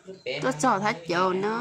Tuaj txog thab caus na.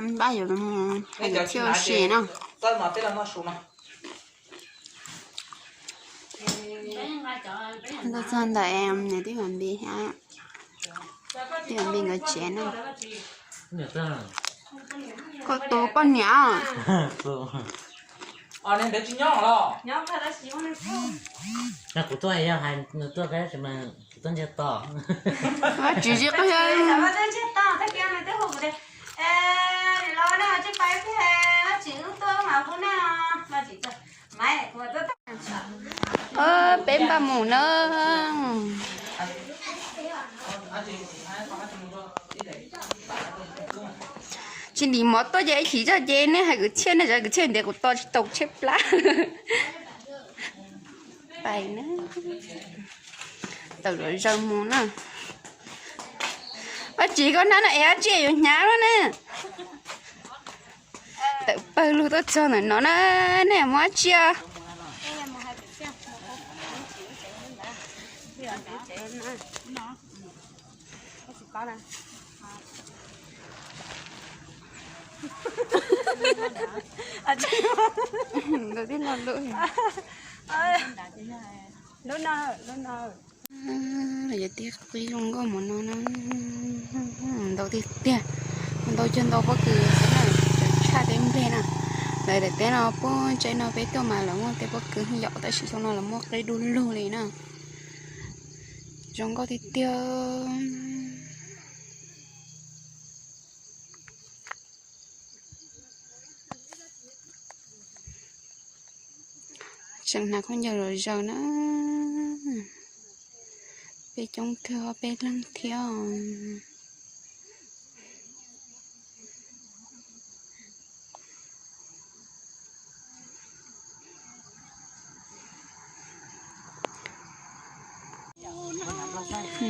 Npaj yuav mus hais kwv txhiaj ua si no. Tuaj txog ntawm niam tij Vam Npis thiab, tij Vam Npis nkawd tsev na. Koj tus poj niam. Kuv tuaj yog hais nws tuaj peb mas kuv tuaj ntsiag to. Tsis tsis qhia. Peb npaj mus na. Tsis ntim mov tuaj ces ib chim zoj ces nej hais kwv txhiaj, nej hais kwv txhiaj ntiav kuv tos tsis tau tsheb plab. Pais na, tawm zom zaws mus na. Ua tsis koj hnab no es dab tsi yuav hnyav luaj na. Tawm pawg lug tuaj txog ntawm no na, nej muab dab tsi os? Ntau tib lo lub. Lub no, lub no. Lawv tib qib zoo nkauj mus no na. Ntau tiag tiag, ntau cog ntau pob kws na, tshaj teb nplej na. Lawv daim teb no puag tsaib no peb tuaj mas lawv muaj tej pob kws yom, tab sis xyoo no lawv muaj qib du lug li na. Zoo nkauj tiag tiag. Tseem hnav khaub ncaws los zaws na. Peb coob kawg, ob peb leeg thiab.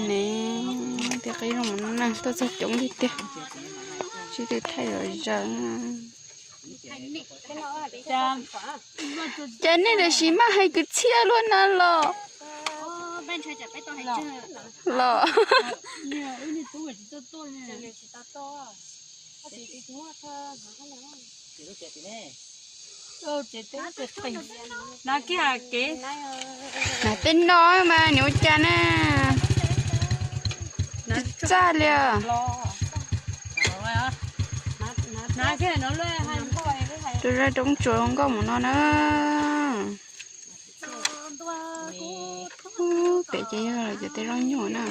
Ne, tib qib zoo na, tuaj txog coob tiag tiag, sib tw thaij los zaws. Cas nej tam sim maj hais kwv txhiaj luaj na los? Los. Hnav tej no mas nws ua cas na. Tsis txaj li. Rau zaj roob tsuas zoo nkauj mus no na. Pem ces yog lawv cov tej zaub nyuj na.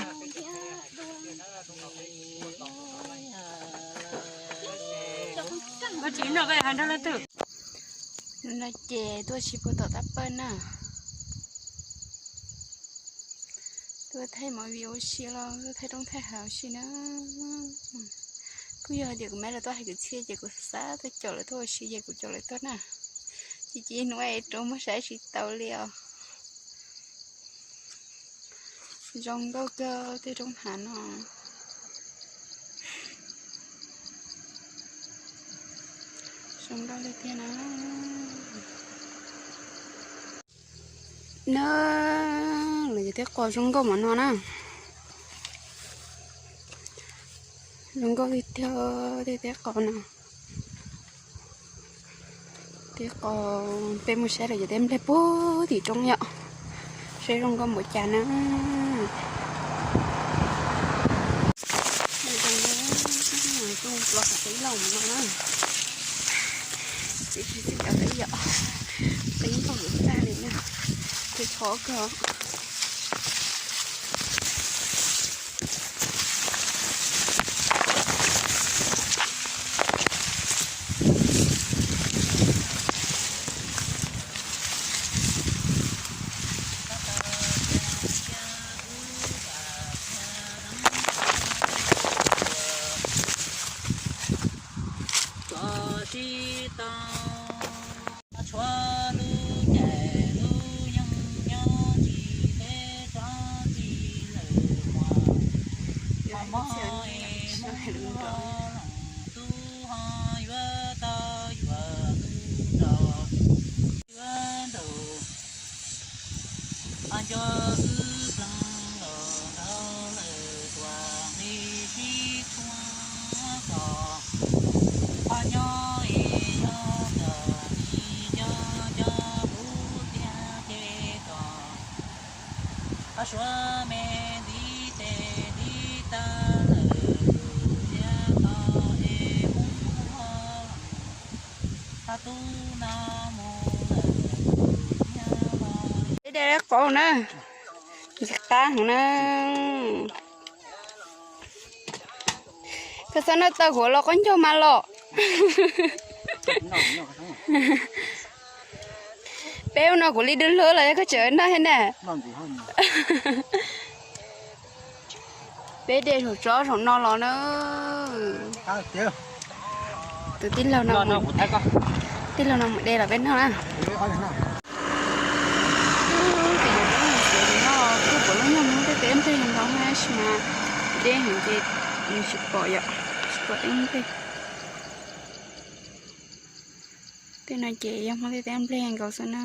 No ces tuaj tsis puag tom tab pawg na. Tuaj thaij movie ua si los tuaj thaij roob thaij hav ua si na. Kuj yog hais tias kuv meb los tuaj hais kwv txhiaj ces kuv xav tuaj caum lawv tuaj ua si ces kuv caum lawv tuaj na. Ces cia hnub es rau muab saib tsis tau li os. Zoo nkauj kawg tej roob hav no. Zoo nkauj tiag tiag na. Na, lawv cov teb qos zoo nkauj mas no na. Zoo nkauj tiag tiag tej teb qos no. Teb qos, peb mus saib lawv cov teb nplej puag tim roob yom, saib zoo nkauj npaum cas na. Zoo nkauj los qab teb laus no na. Tsis tsis tsis cov teb yom, qab npaum tag li na, tsis thov kawg. Txhob sib tau, tshuav lub caij lub nyoog nyob tsis teb tsob txij lawm mas, ho mob es muab los tub ho yuav tau yuav tub rau yuav nraug, ho nco wb plees los nraug lawm. Peb de qaub na, ntxim qab heev na. Koj txhob noj tau kuv los qaub ncaug mas los. Peb ua no kuv li dub hlub los yog koj tseem noj thiab na. Peb de saum tsob saum no los na. Tus tij laug no, tij laug no mus de los peb noj na. Kuv puav leej yog Hmoob tej teb nplej nkaus tab sis mas deb heev ces nws tsis pom yom, tsis pom teb nplej. Tej no ces yog Hmoob tej teb nplej nkaus xwb na.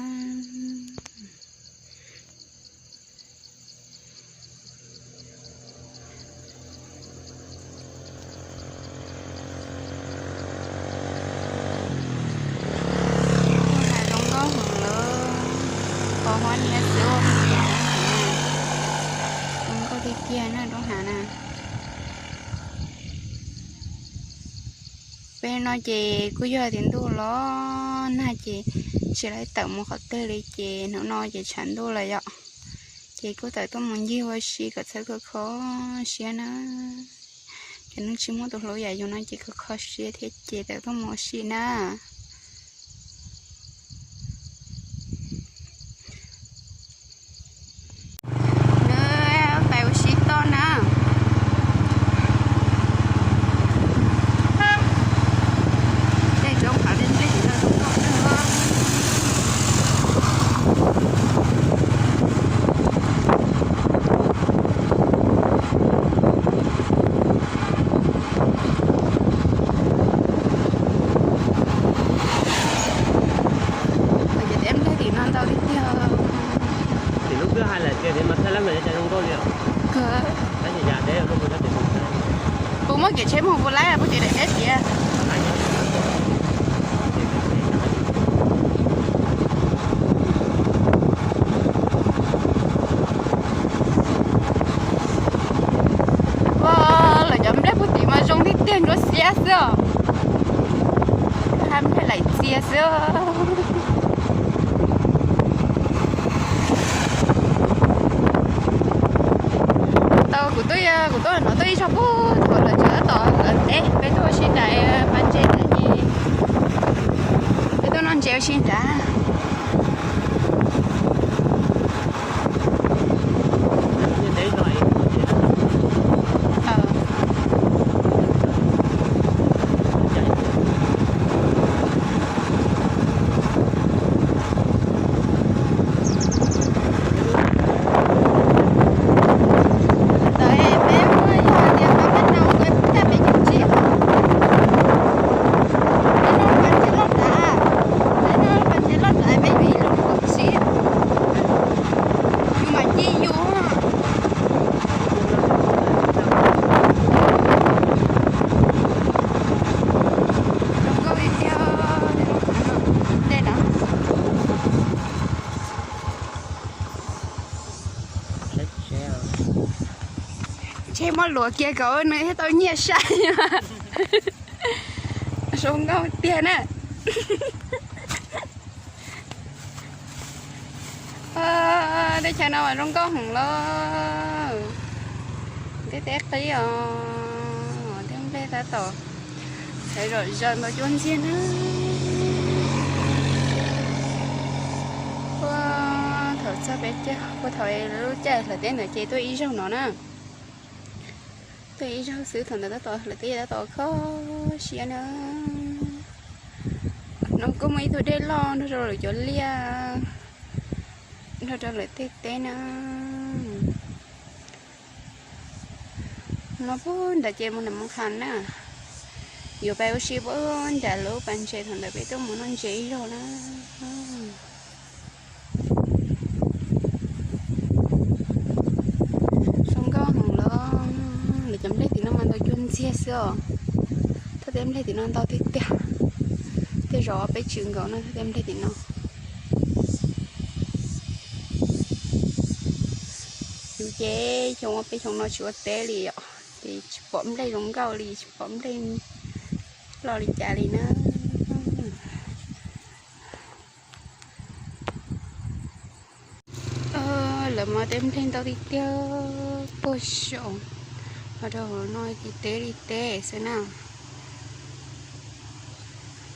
Roob hav zoo nkauj heev lawm, pos huab niab xwb. Zoo nkauj tiag tiag na roob hav na. Peb no ces kuj yog tias ntuj los nag ces tsis tau tawm mus qhov twg li ces hnub no ces tshav ntuj lawm yom. Ces kuj tawm tuaj mus ncig ua si kom txhawb kho kho siab na. Cov neeg tsis muaj tus hlub yam yus no ces kho kho siab thiab ces tawm tuaj mus ua si na. Nws pais ua si toj na. Tej roob hav deb deb no zoo nkauj kawg. Ces teb nplej tim no ntau tiag tiag. Tim lub twb hais lawm tias mas txhaj lab mas cas zoo nkauj li. Puas muaj kev tsheb mus puas laib puas tseem daim teb tiav? Ua, lawv cov nplej puag tim mas zoo tiag tiag ntsuab xiab xwb os. Hab nplej laim txias xwb. Tau kuv tuaj, kuv tuaj no tuaj ib zaug puag thaum lawv tseem tab tom lawv teb, peb tuaj ua si nram pas ntses ntawd ces peb tuaj noj ntses ua si nrad. Tsheb muab luam kiag kom nws thiaj tau nyiaj saib. Zoo nkauj tiag na. Teb chaws no mas zoo nkauj heev lauj. Tej teb qib os, tej nplej tab tom txhais zom zaws ntau cuaj ntxiag na. Puag thaum txog peb caug, puag thaum lub caij hlawv teb ntawd ces tuaj ib zaug no na. Tuaj ib zaug xwb thaum ntawd tab tom hlawv teb tab tom kho siab na. No kuj muaj ib tug dej loj nrog rau lawv cov liaj, nrog rau lawv tej teb na. No puag nram ces mus nram Moos Khas na. Yuav pais ua si puag nram lub pas ntses thaum ntawd peb tuaj mus noj ntses ib zaug na. Zoo nkauj heev los, lawv cov nplej tim no mas ntau cuag ntxiag xwb os. Thaj teb nplej tim no ntau tiag tiag. Tej zaum peb tsis nkaum no thaj teb nplej tim no. Ces xyoo ua peb xyoo no tsis ua teb li os, ces tsis pom nplej zoo nkauj li, tsis pom nplej loj li cas li na. Lawv mas tej nplej ntau tiag tiag, puag saum, ho rau hauv no ces teb li teb xwb na.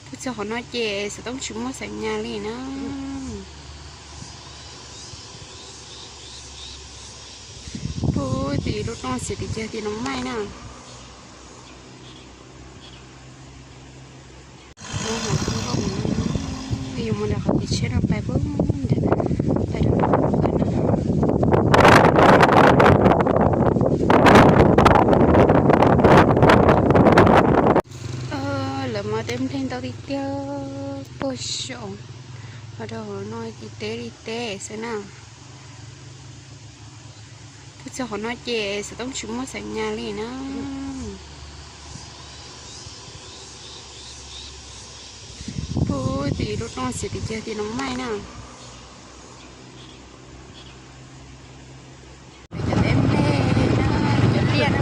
Puag txog qhov no ces xov tooj tsis muaj xaim nyas li na. Puag tim lub roob xiav tim cag tim no maij na. Yuav mus nram qhov kev tsheb no pais puag nram, pais rau lawv mas tej nplej ntau tiag tiag, puag saum, ho rau hauv no ces teb li teb xwb na. Puag txog qhov no ces xov tooj tsis muaj xaim nyas li na. Puag tim lub roob xiav tim cag tim no maij na. Cov teb nplej, cov liaj na.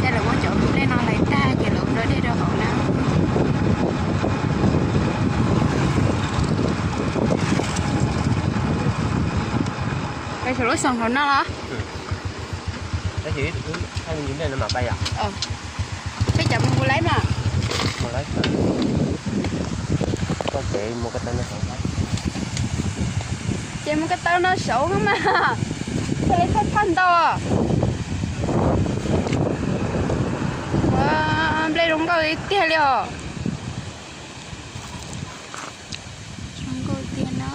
Ces lawv muab cov nplej no hlais tag ces lawv rau dej rau hauv na. Peb saum lub xeev hauv no los? Peb cov mus kuv laib mas. Ces mus ko taw no saud mas. Thiaj li thaj thaj ntau. Nplej zoo nkauj tiag li os. Zoo nkauj tiag na.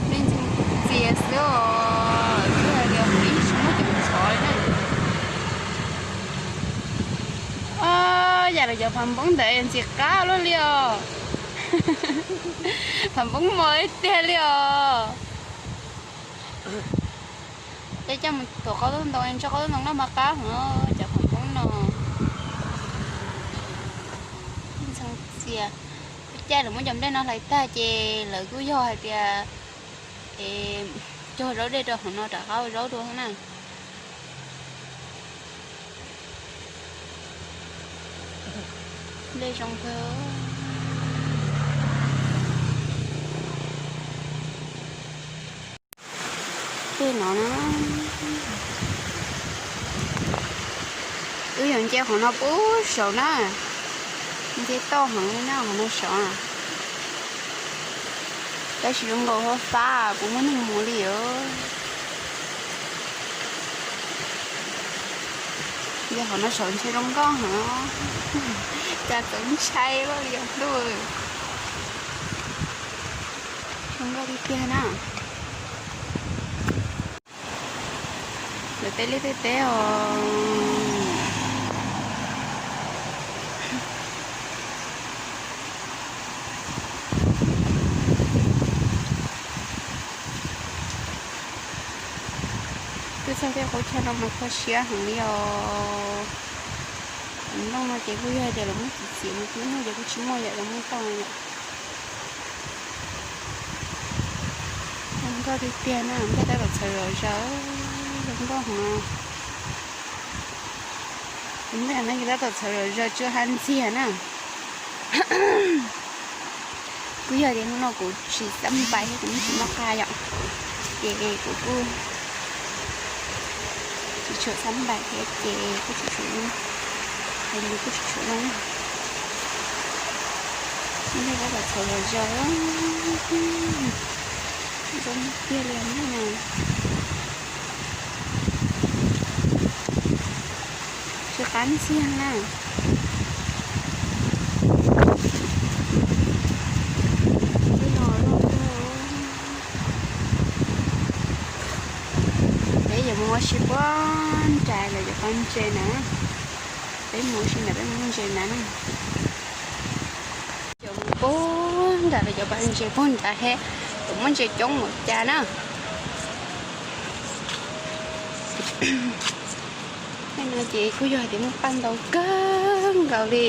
Nplej ntxhee txias xwb os, twb hais tias ib tsis muaj cov tshov li na. Yam li cov phav npoob ntawd ntxim qab luaj li os. Phav npoob mos tiag li os. Peb coj mus tuav qaub tub ntoo, ntsoj qaub tub ntoo noj mas qab heev cov phav npoob no. Ntxhee txias. Caij lawv muab cov nplej no hlais tag ces lawv kuj yog hais tias cog zaub dej rau hauv no rov qab ua zaub dua na. Nplej zoo kawg. Tej no na, wb yuav nce qhov no puag saud na, nce toj heev li na qhov no saud. Tab sis zoo nkaus hauv fab puas muaj neeg mus li os. Nce qhov no saud ntshe zoo nkauj heev, cas txawv ntshai luaj li os ntuj. Zoo nkauj tiag tiag na. Lawv tej liaj tej teb os. Twb txog tej qub chaw no mas kho siab heev li os. Nplooj no ces kuj yog hais tias lawv muab txiav txiav mus twb no ces kuj tsis muaj yam lawv muab tau yom. Zoo nkauj tiag tiag na, nplej tab tom txhawv zom zaws, zoo nkauj heev. Nplej no ces tab tom txhawv zom zaws tsuas hab ntxiag na. Kuj yog tias hnub no kuv tsis xab npais thiab kuv yeej tsis noj qa yom, ces kuv kuj tsis tshua xab npais thiab ces kuj tsis tshua zoo, hais lus kuj tsis tshua zoo. Nplej tab tom txhawv zom zaws, zoo tiag li na. Tsis qab ntxiag na. Twb no loj kawg. Peb yuav mus ua si puag nram lawv cov pas ntses na. Peb mus ua si ntawm peb mus ua ntses na. Yuav mus puag nram lawv cov pas ntses puag nrad thiab, kuv muaj ntses coob npaum cas na. Tej no ces kuj yog hais tias muaj paj ntau kawg nkaus li.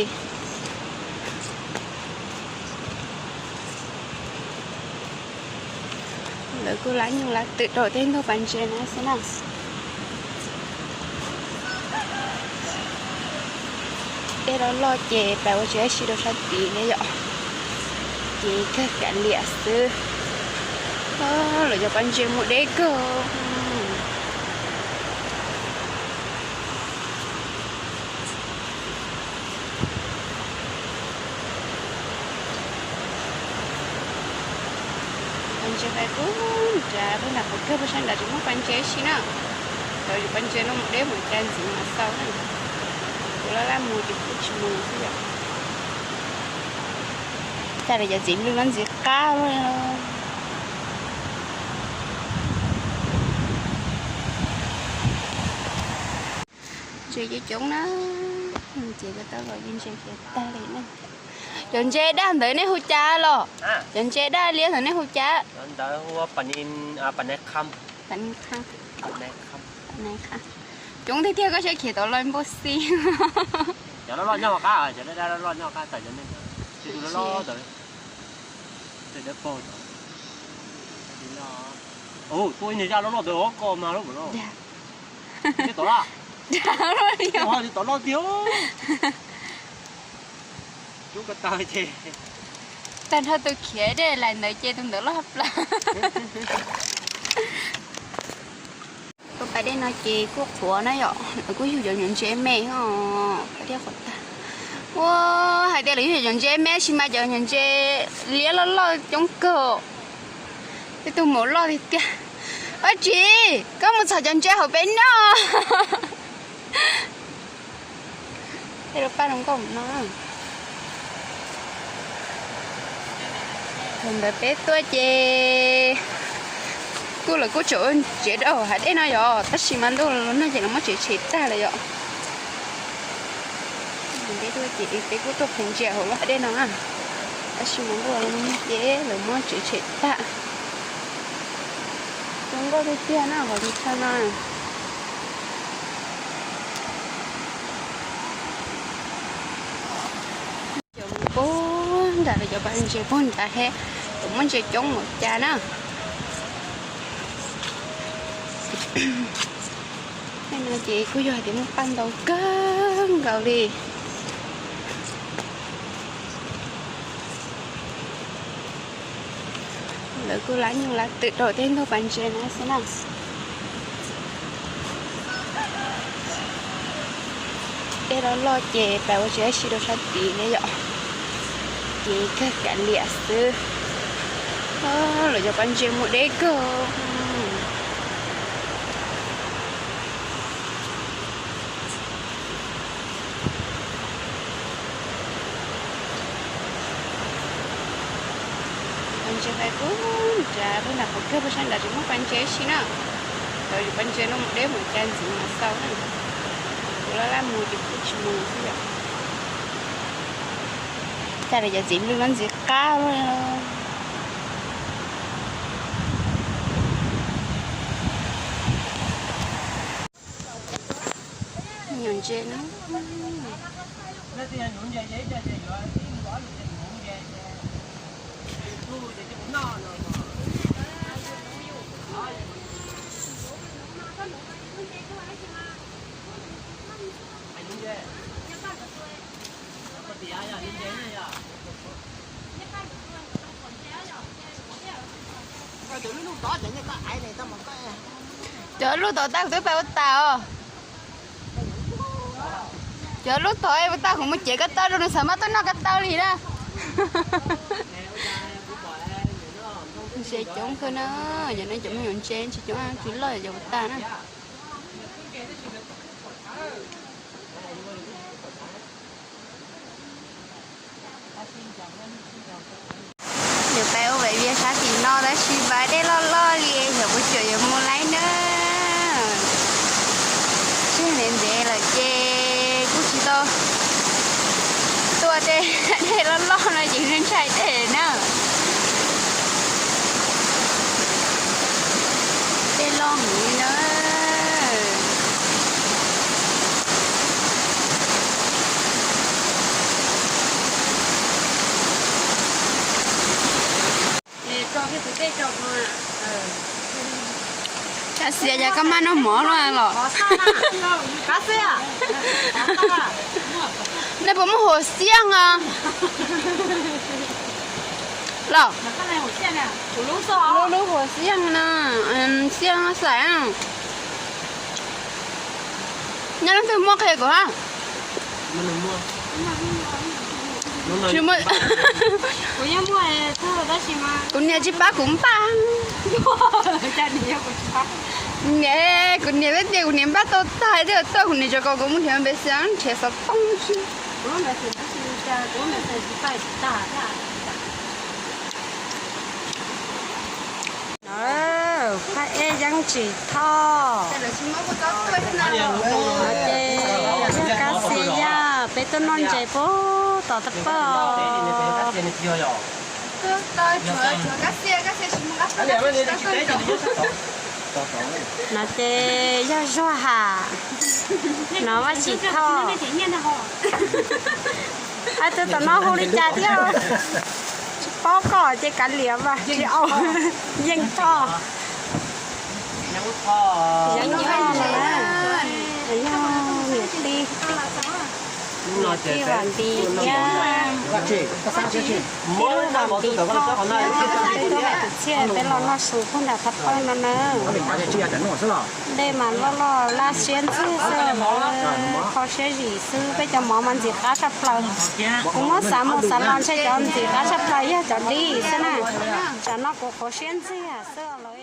Lawv kuj lab nyuj lab twm rau tej ntug pas ntses no xwb na. Dej loj loj ces pais ua tsis dab tsi rau sab tid li yom. Ces kawg kav liam xwb. Lawv cov pas ntses mus deb kawg. Pas ntses pais puag nrad, puag nram qhov kawg puag sab nrad tsis muaj pas ntses ib si na. Cov yus pas ntses no mus deb mus cas ntxiv mas xaus na. Kuv laj laj mus ces kuj tsis mus xwb yom. Cas lawv cov txiv lwj no ntxiv qab. Ntses coob coob na, ces ko tau los ntses khiav tag li na. Cov ntses daj ntawd nej hu cas los? Cov ntses daj liab ntawd nej hu cas? Coob tiag tiag, koj saib khiav tau loj npaum xij. Tus loj loj ntawd, tus dawb paug ntawd. Ua ib niag zaj loj loj ntawd os, koj mas loj loj. Tom loj tiag. Tag nrho tus khiav dej lais ntawd ces tus ntawd loj plaws. Kuv pas dej no ces kuj qhuav na yom, lawv kuj yug cov nyuam ntses me os, pas dej qhuav tag. Ua, hais tias lawv yug cov nyuam ntses me tab sis mas cov nyuam ntses liab loj loj coob kawg. Tej tug maum loj tiag tiag. Ab tsi, koj mus txhom cov ntses hauv peb noj. Tej lub paj zoo nkauj no. Thaum ntawd peb tuaj ces kuj lawv kuj tseem ua tsev rau hauv hav dej no yom, tab sis mas ntuj los nag ces lawv muab tsev tshem tag lawm yom. Peb tuaj ces peb kuj tuaj pheej ntsia hauv lub hav dej no na, tab sis mas ntuj los nag ces lawv muab tsev tshem tag. Zoo nkauj tiag tiag na qhov chaw no. Puag nrad lawv cov pas ntses puag nrad he, kuv muab ntses coob npaum cas na. Tej no ces kuj yog hais tias muaj paj ntau kawg nkaus li. Lawv kuj lab nyuj lab twm rau tej ntug pas ntses no xwb na. Dej loj loj ces pais ua tsis dab tsi rau sab tid li yom. Ces kawg kav liam xwb. Lawv cov pas ntses mus deb kawg. Pas ntses pais puag nrad, puag nram qhov kawg puag sab nrad tsis muaj pas ntses ib si na. Cov yus pas ntses no mus deb mus cas ntxiv mas xaus na. Kuv laj laj mus ces kuj tsis mus xwb yom. Cas lawv cov txiv lwj no ntxiv qab. Nyuam ntses na. Cov lub tod tag kuv twb pais ua tas os. Cov lub tod ua tas kuv mus cev koj taw rau nws xav mab tuaj noj koj taw li na. Ntses coob kawg na, cov no cov me nyuam ntses ntsis coob tsis loj cov ua tas na. Nws pais ua vaiv vias sab tim no tab sis pas dej loj loj li, yog kuv tseem yuav mus laib na. Tseg ntev ntev lawm ces kuj tsis tau tuaj tej dej loj loj no ces ntshai dej na. Dej loj heev li na. Tso kiag tus dej tso no. Kab xiab, yog koj maj noj mov los los? Nej puas muaj huas xiab os? Los, lub lub huas xiab no, xiab xais. Nyob leej twg muaj qhia kuv hab. Kuv niam tsis pab kuv npaj. Niam, kuv niam peb tias kuv niam npaj tau tag thiaj tuaj, kuv niam tsuas kom kuv mus nrhiav npe xees nrhiav xov tooj xwb. Phaj ej yeeb tsis thoj. No ces yog kab xiab yaj, peb tuaj noj ntses puag tom tawj paj os. No ces yog zuag ham, no Vaj Tsim Thoj. Hais tias tom no hu li cas thiab? Tsis paub, koj ces kav liam mas tsis au. Yeej Thoj. Yeej Thoj no na, yog niam tij, niam tij Vam Ntis thiab, tij lub Vam Ntis Thoj thiab, peb tuaj hais kwv txhiaj peb los noj su puag nram thaj pawg no na. Dej mas loj loj laj siab ntxwg xwb, kho siab zim xwb, peb cov mov mas ntxim qab tshaj plaws. Kuv muab xav mus xav los ntshe cov ntxim qab tshaj plaws yog cov dib xwb na. Tsam no kuv qhuav siab ntxwg xwb.